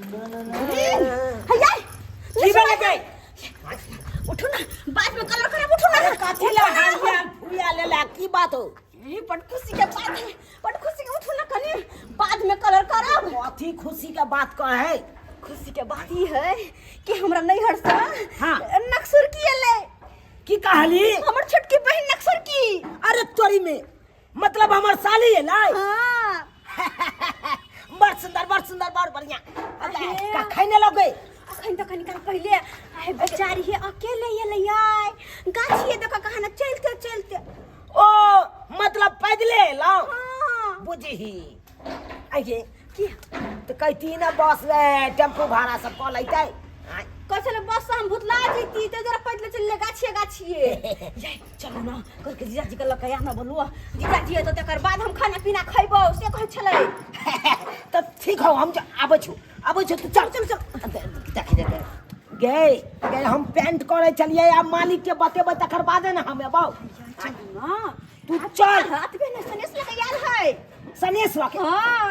हैया की भेलै गै? उठू ना बाद में कलर खराब उठू ना। अरे कथी ला हाल फुया लेला, की बात हो? ई बड़ खुशी के बात है, बड़ खुशी के। उठू ना कनी, बाद में कलर करब। कथी खुशी के बात कहे? खुशी के बात ई है कि हमरा नैहर से नक्सुर की एलै। की कहली? हमर छोटकी बहिन नक्सुर की। अरे तोरी में, मतलब हमर साली एलै? हाँ। बड़ सुंदर, बड़ सुंदर, बड़ बढ़िया। अरे। का खैने लगै? अखन तऽ कनी काल पहिले आइ बेचारी हे अकेले एलै, आइ गाछिए देख कहाँ ने चलते चलते। ओ मतलब पैदले एलौ? हाँ। बुझही आइए। की? तऽ कहती ने बस टेम्पू भाड़ा सब कऽ लैतै। आँय। कहै छलै बस से हम भुतला जैती, तऽ जरा पैदले चलि गाछिए गाछिए। ये चलू ना करके जीजाजी के लऽ के आना, बोलू जीजाजी एतौ तकर बाद हम खाना पीना खैबौ, से कहै छलै। तऽ ठीक हौ, हम आबै छु, आबै छु, तू चल। चल चल। देख देख गे गे, हम पेंट करे चलिए आ मालिक के बतेबै तकर बादे ने हम एबौ। चलू ना। तू चल। हाथ में ने सनेस लगे आयल है। सनेस लके? हाँ,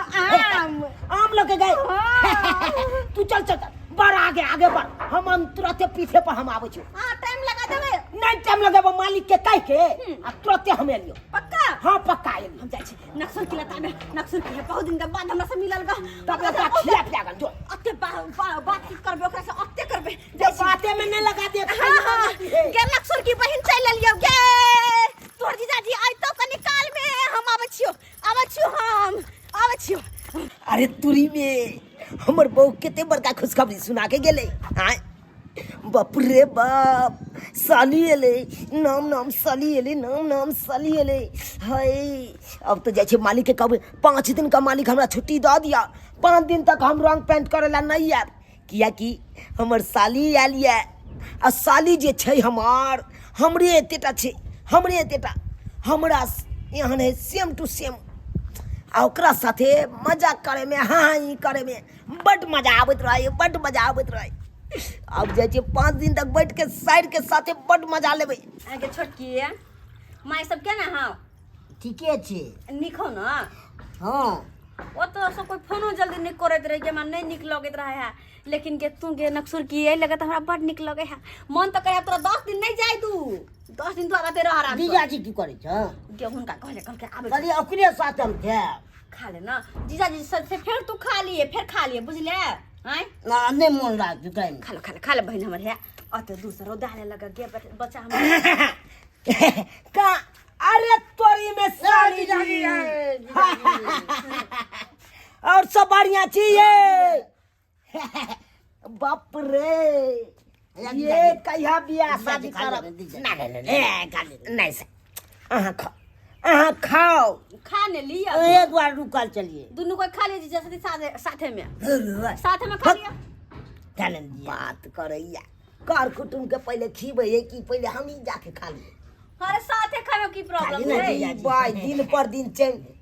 आम। आम लके गए? हाँ। तू चल चल चल, बढ़ आगे आगे बढ़, हम तुरंते पीछे पर हम आबै छी। हाँ, टाइम लगा देबै। नहीं, टाइम लगेबो, मालिक के कह के आ तुरंते हम एलियो। पक्का? हाँ, पक्का एलियो। हम जाइ छी नक्सर की लता में, नक्सर की है, बहुत दिन के बाद हमरा से मिलल गा। तब ओकरा खिया पिया गल जो। अते बातचीत करबे ओकरा से, अते करबे। जे जाइ छी। बाते में नहीं लगा दे। हाँ, गे नक्सर की बहिन चलि एलियो गे। तोहर जीजाजी आइतो कनी काल में, हम आबै छियो, आबै छियो, हम आबै छियो। अरे तुरी में हमर बहू कते बड़का खुशखबरी सुना के गेलै। आय बाप रे बाप, साली एलै, नाम नाम साली एलै, नाम नाम साली एलै। हाय, अब तो जाइ छै मालिक के कहबै, 5 दिन का मालिक हमरा छुट्टी दऽ दिया, 5 दिन तक हम रंग पेंट करे ला नहीं आयब, कियाकि हमर साली आयल यऽ आ साली जे छै हमार हमरे एतेटा छै, हमरे एतेटा, हमरा एहन है सेम टू सेम, आ ओकरा साथे मजा करैमे, हाँ हाँ ई करैमे बड्ड मजा आबैत रहै, बड्ड मजा आबैत रहै। आब जाइ छियै 5 दिन तक बैठ के साइड के साथे बड्ड मजा लेबै। आगे छोटकी माय सब केना हौ? ठीके छै। नीक हौ ने? हाँ। ओतऽ सब कोइ फोनो जल्दी नहि करैत रहै, हमरा नहि नीक लगैत रहै है, लेकिन गे तू गे नक्सुर की एहि लगे तऽ हमरा बड्ड नीक लगै है। मन तऽ करे तोरा 10 दिन नहि जाय दू, 10 दिन तू आबते रह आराम से। जीजाजी की करै छ? गे हुनका कहले, कहलकै आबै। कहलियै ओकरे साथ हम खायब। खा ले ना जीजाजी से फेर तू खा लिए, फेर खा लिए, बुझले आँय? ना, नहि मोन लागत खाइमे। खा लो, खा ले, खा ले बहिन हमर है। अते दूसरो डाले लगा गे बच्चा हमर। का अरे तोरी में साली जी और सब बढ़िया चाहिए। बाप रे, ये कहिया बियाह शादी करब? ना ना ना, नहीं से अहाँ खाओ, अहाँ खाओ। खा ने लिया। एक बार रुकल चलिए। दुनू कोई खा लीजिए, जैसे साथे साथे में, साथे में खा लिया। खा ले लिया। बात करैया कर कुटुम के पहले खीबै है कि पहले हम ही जाके खा लिए? अरे साथे खावे की प्रॉब्लम खाली ना है? जीजाजी। बाय, दिन पर दिन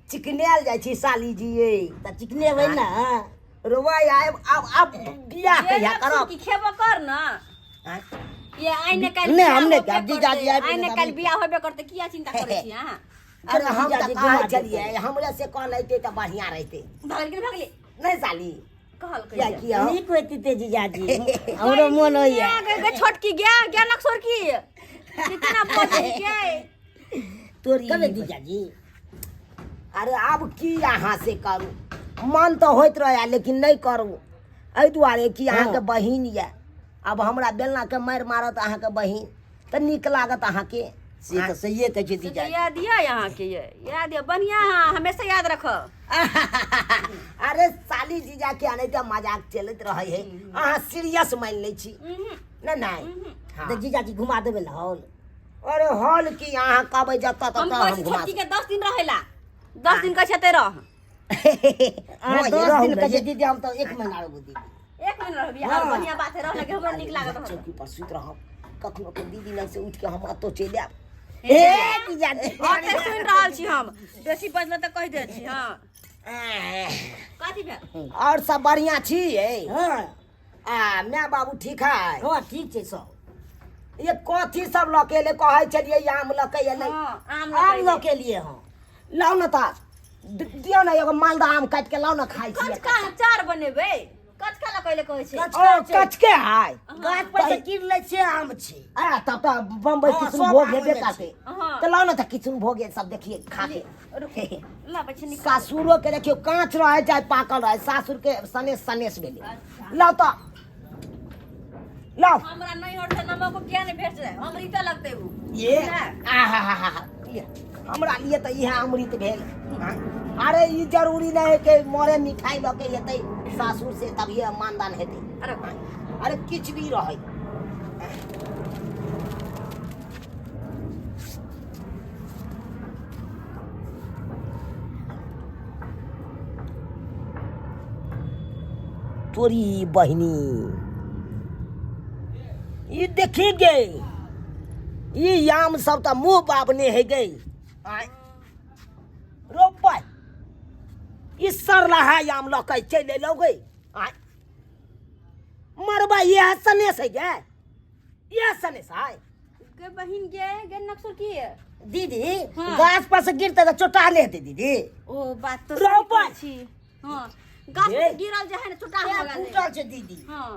चिकनायल जाइ छै साली जी ये। तऽ चिकनेबै ने। रोवाई आब आब आब बियाह ये कहिया ना करब? की खेबो कर ना। आँय? ये आइने काल नहि, हम बियाह नहि होबे खायब। जीजाजी करतै। आबि आइने गेलै काल तऽ बियाह होबे करतै, किया चिंता करै छी अहाँ? अरे हम तऽ जीजाजी कहै घुमा छलियै हमरे से कह लैते तऽ बढ़िया रहितै। भगल कि भगली? नहि साली। कहलकै किया जे। किया हम नीक होइती ते जीजाजी, हमरो मोन होइया। गे गे छोटकी गे गे नक्सोर की कितना बोलती के तोरी कबे जीजाजी? अरे आब की अहाँ से करू, मन तऽ होइत रहै लेकिन नहि करू, एहि दुआरे कि अहाँके बहिन यऽ, आब हमरा बेलनाके मारि मारत अहाँके बहिन तऽ नीक लागत अहाँके? से तऽ सहिए कहै छै से तऽ जीजाजी। याद यऽ अहाँके, ये याद यऽ, बढ़िआँ, अहाँ हमेशा याद रखब। अरे साली जीजा के अनैते मजाक चलैत रहै है, अहाँ सीरियस मानि लै छी। नहि नहि। हाँ। तऽ जीजाजी घुमा देबै ने हॉल? अरे हॉल की, अहाँ कहबै जतऽ हम ततऽ कहै हम छी घुमा छोटकी के 10 दिन रहेला, 10 दिन कहै छै एतै रह। अहाँ हाँ, 10 रहू दिन ने, कहै छै दीदी, हम तऽ 1 महीना रहबो दीदी। 1 महीना रहबी और बढ़िया बात है, रह लगे हमरो नीक लागत रहत। चौकी पर सुति रहब, कखनो के दीदी लग से उठि के हम अतो चलि आयब। ए जीजाजी। ओते सुनि रहल छी हम, बेसी बजल तऽ कहि दै छी। हँ, कथी भेल? और सब बढ़िया छी ये? हाँ। आ माय बाबू ठीक है? हाँ, ठीक छै सब। ये कथी सब लऽ के एलै? कहै छलियै आम लऽ के एलै। हँ, आम आम लऽ लऽ के लिए हँ। लाउ ने तऽ दियौ ने एगो मालदह आम काटि के लाउ ने, खाइ छियै। कचका अचार बनेबै। कचका ला कहले कहै छै। ओ कचके हाय। गाछ पर से गिर लै छै आम छै। अरे तब तऽ बम्बई हाँ, किशुन सब भोग आम हेबे लै करतै। हाँ। तऽ लाउ ने तऽ किशुन भोग सब देखिए खा के। रुकू, लाबै छी निकाल। सासुरो के देखियौ काँच रहै चाहे पाकल रहै, सासुर के सनेस सनेस भेलै। अच्छा। लाउ तऽ लाउ। हमरा नहीं होत नमक किया नहीं भेट जाए, अमृत लगते उ। ये ना। आहा हा हा, ये हमरा लिए तऽ इएह अमृत भेल। हाँ? अरे ई जरूरी नहीं है कि मरे मिठाई लऽ के एतै सासुर से तभिए मानदान हेतै। अरे अरे किछु भी रहै। तोरी बहिनी ई देखी गे, ई आम सब तऽ मुँह बाबने है गे। आँय रोपै ई सरलाहा आम लऽ के चलि एलौ गे। आँय मरबा इएह सनेस है गे, इएह सनेस है गे बहिन गे। गे नक्सुर की है दीदी? हाँ। गाछ पर से गिरते तऽ चोटा ले हेतै दीदी। ओ बात तो रोपै। सही कहै छी। हाँ, गाछ पर से गिरल जे है ने चोटा हो गेल। फूटल छै दीदी। हाँ।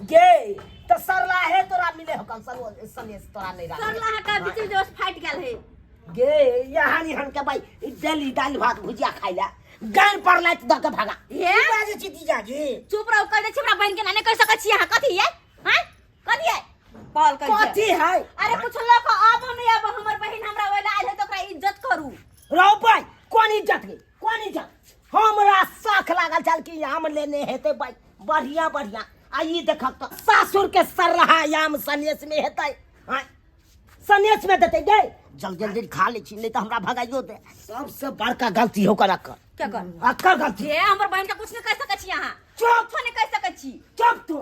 गे तऽ सरलाहे तोरा मिले हो कम सनेस तोरा नहीं राख। सरलाहा का बीच में जो फाटि गेल है। गे यहाँ निहन के भाई डेली दालि भात भुजिया खाइ ला गान पर लाइट दऽ के भागा। हे बाजै छी जीजाजी। चुप रहो, कह दे छी हमरा बहिन के ना, नहीं कह सकै छी अहाँ। कथी है? हैं कथी है कॉल कर? कथी है? अरे कुछ लोग आबो नहीं आबो, हमर बहिन हमरा ओइला आयल है तऽ ओकरा इज्जत करू। रहो भाई, कोन इज्जत गे, कोन इज्जत? हमरा शख लागल छल कि आम लेने हेतै भाई बढ़िया बढ़िया, आ ई देखक तऽ सासुर के सरहा आम सनेस में हेतै। आँय, सनेस में देतै गे। जल्दी जल्दी खा लै छी, नहीं तऽ हमरा भगाइयो दे। सबसे बड़का गलती हो कर अक्कर। क्या कर? अक्कर गलती। जे हमर बहिन के कुछ नहीं कह सकै छी अहाँ। चुप। कुछ नहीं कह सकै छी। चुप, तू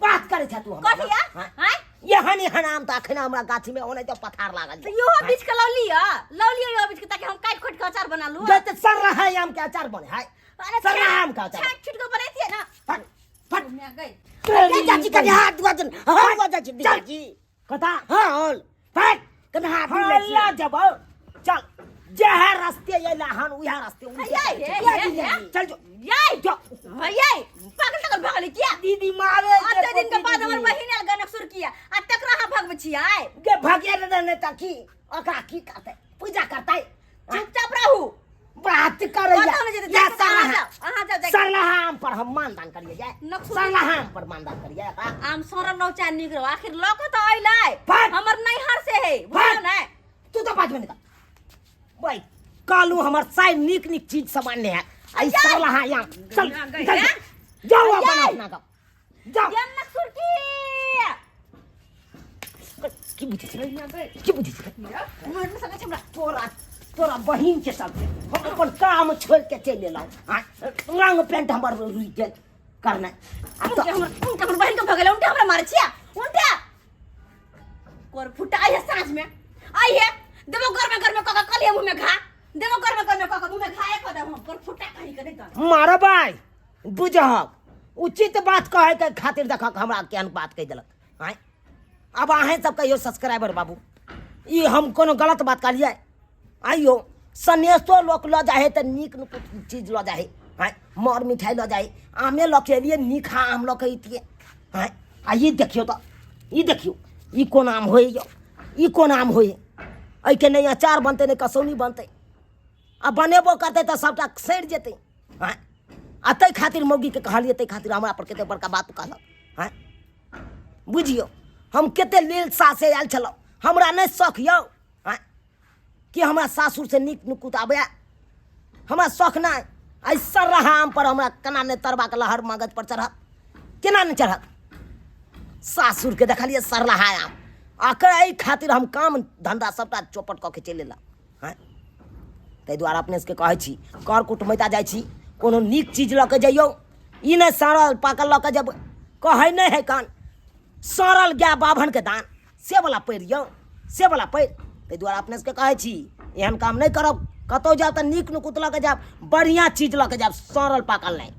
बात करे छा तू हमरा। कथी है? हाँ? हाँ? एहन एहन आम तऽ अखन हमरा गाछी में ओने तो पथार लागल तऽ इहो बीच के लऽ लिअ, लऽ लिअ इहो बीच के, ताकि हम काटि खोटि के अचार बना लू। गे तऽ सरहा आम के अचार बने है। अरे सरहा आम के अचार। छाँटि छुटि के बनैतियै ना। फट फट। मैं गई। ए चाची, कनि हाथ धुआ दे, हाथ धुआ जाइ छी जीजाजी। कथा? हाँ, होल। फट। कनि हाथ धुआ लै छी। हल्ला जब चल जेहे रास्ते अयला हन उएह रास्ते उनके हे, चल। हे, हे, हे। चल जो। याई। जो। याई, पागल तगल भगल किया? दीदी मारे छै। अते दिन के बाद दीदी। हमर बहिन आयल गनकसुर किया आ तकरा अहाँ भगबै छियै? गे भगिया ने ने तऽ की ओकरा की करतै, पूजा करतै? चुपचाप रहू। बात करैया। कतौ नहि जेतै, या जाके अहाँ सरहा। जाउ, अहाँ जाउ, जाके। सरलाहा आम पर हम मानदान करियै जाय। सरलाहा आम पर मानदान करियै एकरा। आम सड़ल रहो चाहे नीक रहो, आखिर लऽ कऽ तऽ अयलै। फट। हमर नैहर से है, बुझलियौ ने? तू तऽ बाजबे नहि कर। भाई कालू हमर साइ नीक नीक चीज सब आनने है, आई यार। सरलाहा आम। चल गई, निकल हैं? जा। जाओ अपन यार। अपना गाँव जाओ। ये नक्सुर की की बुझै छै, की बुझै छै? मर सकै छै हमरा। तोरा तोरा बहिन के चलते हम अपन काम छोड़ के चलि एलहुँ। आँय, रंग पेंट हमर रुकि गेल करनाइ। आ उनके तऽ हमर उनके हमर बहिन के भगेलै, उनके हमरा मारै छियै उनके कोर फुटा। आई है साँझ में आई है, देबो घर में घर में कका कलिए मुंह में घा देबो, घर में घर में कका मुंह में घाए क देबो हम। कोर फुटा कहीं के नहीं त मारबै बुझहक। उचित बात कहै के खातिर देखक हमरा केहन बात कहि देलक। आँय, आब अहें सब कहियौ सब्सक्राइबर बाबू, ई हम कोनो गलत बात कहलियै? आइयो सनेसो लोक लऽ जाइ है तऽ नीक नीक चीज लऽ जाइ है। आँय, मर मिठाई लऽ जाइ, आमे लऽ के एलियै, नीक हा आम लऽ के अयतियै। आँय, आ ई देखियौ तऽ ई देखियौ, ई कोन आम होइ यौ, ई कोन आम होइ? एहिके नहि अचार बनतै नहि कसौनी बनतै, आ बनेबो करतै तऽ सभटा सड़ि जेतै। आँय, आ ताहि खातिर मौगीके कहलियै, ताहि खातिर हमरा पर कतेक बड़का बात कहलक। आँय, बुझियौ हम कते लीलसा से आयल छलहुँ। हमरा नहि शौख यौ आँय कि हमरा सासुरसँ नीक नुकुत आबय, हमरा शौख नहि। एहि सरहा आम पर हमरा केना नहि तरबाके लहर मगज पर चढ़त, केना नहि चढ़त? सासुरके देखलियै सरलाहा आम, आकर एहि खातिर हम काम धन्धा सभटा चौपट कऽ के चलि एलहुँ। आँय, ताहि दुआरे अपने सबके कहै छी, कर कुटुमैता जाइ छी कोनो नीक चीज लऽ के जइयौ, ई नहि सड़ल पाकल लऽ के जेबै। कहै नहि है कान सड़ल गाय बाभनके दान, से वला पढ़ि यौ, से वला पढ़ि। ताहि दुआरे अपने सबके कहै छी एहन काम नहि करब। कतहु जायब तऽ नीक नुकुत लऽ के जायब, बढ़िआँ चीज लऽ के जायब, सड़ल पाकल नहि।